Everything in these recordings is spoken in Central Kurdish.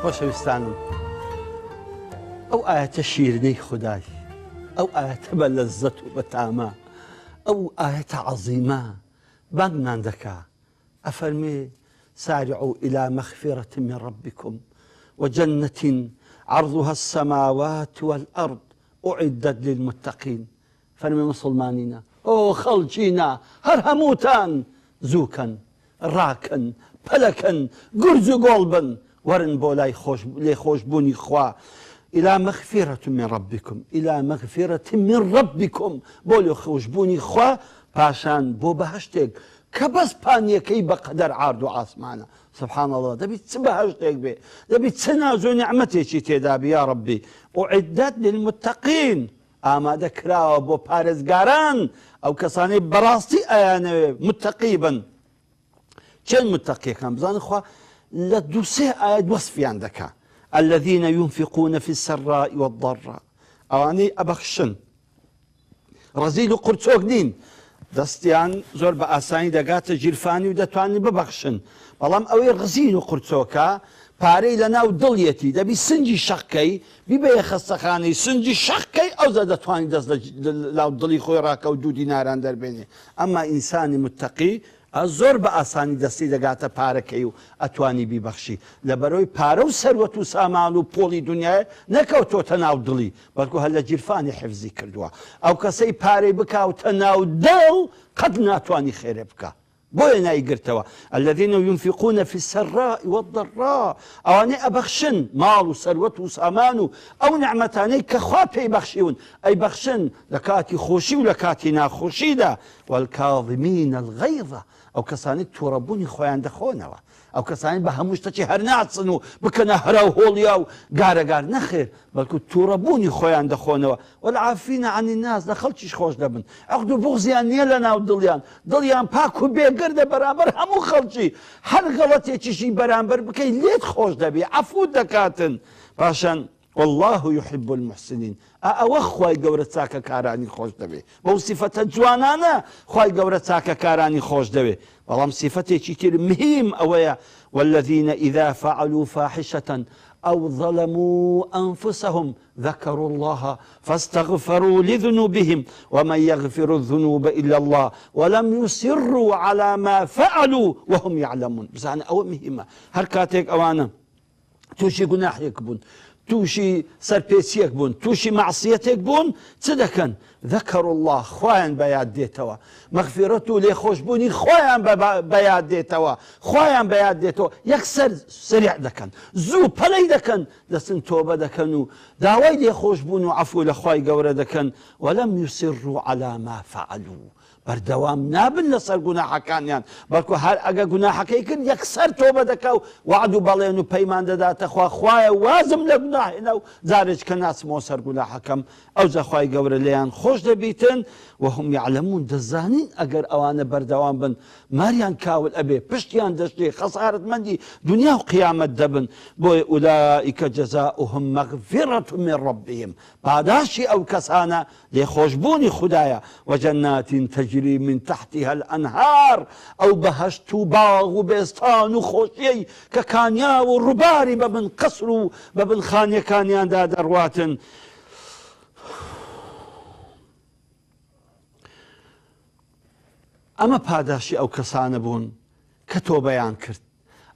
خۆشەویستانم ئەو ئاەتە شیرنەی خودای ئەو ئاەتە بە لەزەت و بەتامە ئەو ئاەتە عەزیمە بانگمان دەکا ئەفەرمێ سارعوا الی مغفرة من ربکم وجنة عرضها السماوات والارض اعدت للمتقین فەرمێ موسڵمانینە ئۆ خەڵکینە هەر هەمووتان زووکەن ڕاکەن پەلەکەن گورج و گۆڵ بن وەرن بۆ لای خۆش لێخۆشبوونی خوا الى مغفرة من ربکم الى مغفرة من ربکم بۆ لێخۆشبوونی خوا پاشان بۆ بەهەشتێک کە بەس پانیەکەی بە قەدەر عارد و عاسمانە سبحان اللە دەبی چ بەهەشتێک بێ دەبی چ ناز و نیعمەتێکی تێدا بی یا ربی اعدت للمتقین ئامادە کراوە بۆ پارێزگاران ئەو کەسانەی بەڕاستی ئەیانەوێ متەقی بن چێن متەقیەکان بزانن خوا لە دووسێ ئاەت وەسفیان دەکا الذين ينفقون في السراء والضراء ئەوانەی ئەبەخشن ڕەزیل و قورچۆک نین دەستیان زۆر بە ئاسانی دەگاتە گیرفانی و دەتوانن ببەخشن بەڵام ئەوەی ڕزیل و قورچۆکە پارەی لە ناو دڵیەتی دەبی سنجی شەقکەی بیبەیە خەستەخانەی سنجی شەقکەی ئەوجا دەتوانی دەست لە لاو دڵی خۆی ڕاکە و دوو دیناران دەربێنێ ئەمما ئینسانی متەقی زۆر بە ئاسانی دەستی دەگاتە پارەکەی و ئەتوانی بیبەخشی لەبەرەوەی پارە و سەروەت و سامان و پۆڵی دنیای نەکەوتۆتە ناو دڵی بەڵکو هەر لە گیرفانی حفزی کردووە ئەو کەسەی پارەی بکاوتە ناو دڵ قەت ناتوانی خێرێ بکا بۆیە نایگرتەوە الذین ينفقون في السراء والضراء ئەوانەی ئەبەخشن ماڵ و سەروەت و سامان و ئەو نعمەتانەی کە خوا پێی بەخشیون ئەیبەخشن لە کاتی خۆشی و لە کاتی ناخۆشیدا والکاظمین الغیظ ئەو کەسانەی توڕەبوونی خۆیان دەخۆنەوە ئەو کەسانی بە هەموو شتەکی هەر ناچن و بکەنە هەرا و هۆڵیا و گارەگار نەخێر بەڵکو توڕەبوونی خۆیان دەخۆنەوە والعافین عن الناس لە خەڵکیش خۆش دەبن عقد و بوغزیان نییە لە ناو دڵیان دڵیان پاک و بێگەردە بەرامبەر هەموو خەڵکی هەر غەڵەتێکیشی بەرامبەر بکەی لێت خۆش دەبی عەفوت دەکاتن پاشان واللە یحب المحسنین ئا ئەوە خوای گەورە چاکەکارانی خۆش دەوێ بەو سیفەتە جوانانە خوای گەورە چاکەکارانی خۆش دەوێ بەڵام سیفەتێکی تر مهیم ئەوەیە والذین اذا فعلوا فاحشة او ظلموا انفسهم ذكروا الله فاستغفروا لذنوبهم ومن يغفر الذنوب الا الله ولم يصروا على ما فعلوا وهم يعلمون بزانە ئەوە مهمە هەر کاتێک ئەوانە تووشی گوناحێک بوون تووشی سەرپێچیەک بوون تووشی مەعسیەتێک بوون چ دەکەن ذکر الله خوایان بە یاد دێتەوە مەغفرەت و لێخۆشببوونی خۆیان بە یاد دێتەوە خۆیان بە یاد دێتەوە یەکسەر سریع دەکەن زوو پەلەی دەکەن دەچن تۆبە دەکەن و داوای لێخۆشببوون و عەفو لە خوای گەورە دەکەن ولم يصروا على ما فعلوا بەردەوام نابن لەسەر گوناحەکانیان، بەڵکو هەر ئەگە گوناحەکەی کرد یەکسەر تۆبە دەکا و وەعد و بەڵێن و پەیمان دەداتە خوا، خوایە وازم لە گوناح هێنا و جارێکیکە ناچمەوە سەر گوناحەکەم، ئەوجا خوای گەورە لێیان خۆش دەبیتن، وهم یعلمون، دەزانین ئەگەر ئەوانە بەردەوام بن ماریان کاول ئەبێ، پشتیان دەشکێ، خەسارەتمەندی دونیا و قیامەت دەبن، بۆیە اولئک جزاؤهم مغفرە من ربهم، پاداشتی ئەو کەسانە لێخۆشبوونی خودایە، وجنات تجری من تحتها الانهار، ئەو بەهەشت و باغ و بێستان و خۆشیەی کە کانیاو و ڕووباری بە بن قەسر و بە بن خانیەکانیاندا دەڕواتن. ئەمە پاداشی ئەو کەسانە بوون کە تۆبەیان کرد.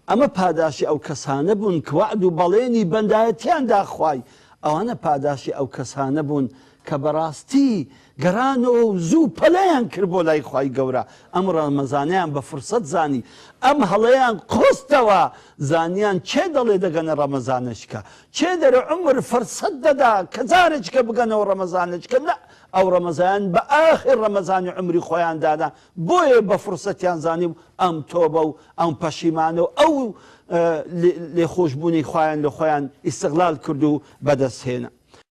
ئەمە پاداشی ئەو کەسانە بوون کە وەعد و بەڵێنی بەندایەتیان دا خوای، ئەوانە پاداشی ئەو کەسانە بوون کە بەڕاستی گەڕانەوە و زوو پەلەیان کرد بۆ لای خوای گەورە، ئەم ڕەمەزانەیان بە فرسەت زانی، ئەم هەڵەیان قۆستەوە، زانیان کێ دەڵێ دەگەنە ڕەمەزانەچکە، کێ دەرێ عومر فرسەت دەدا کە جارێکە بگەنەوە ڕەمەزانەچکە، نە ئەو ڕەمەزایان بە ئاخر ڕەمەزانی عومری خۆیان دانا، بۆیە بە فرسەتیان زانی و ئەم تۆبە و ئەم پەشیمانە و ئەو لێخۆشبوونەی خوایان لە خۆیان ئیستغلال کرد و بەدەست هێنا.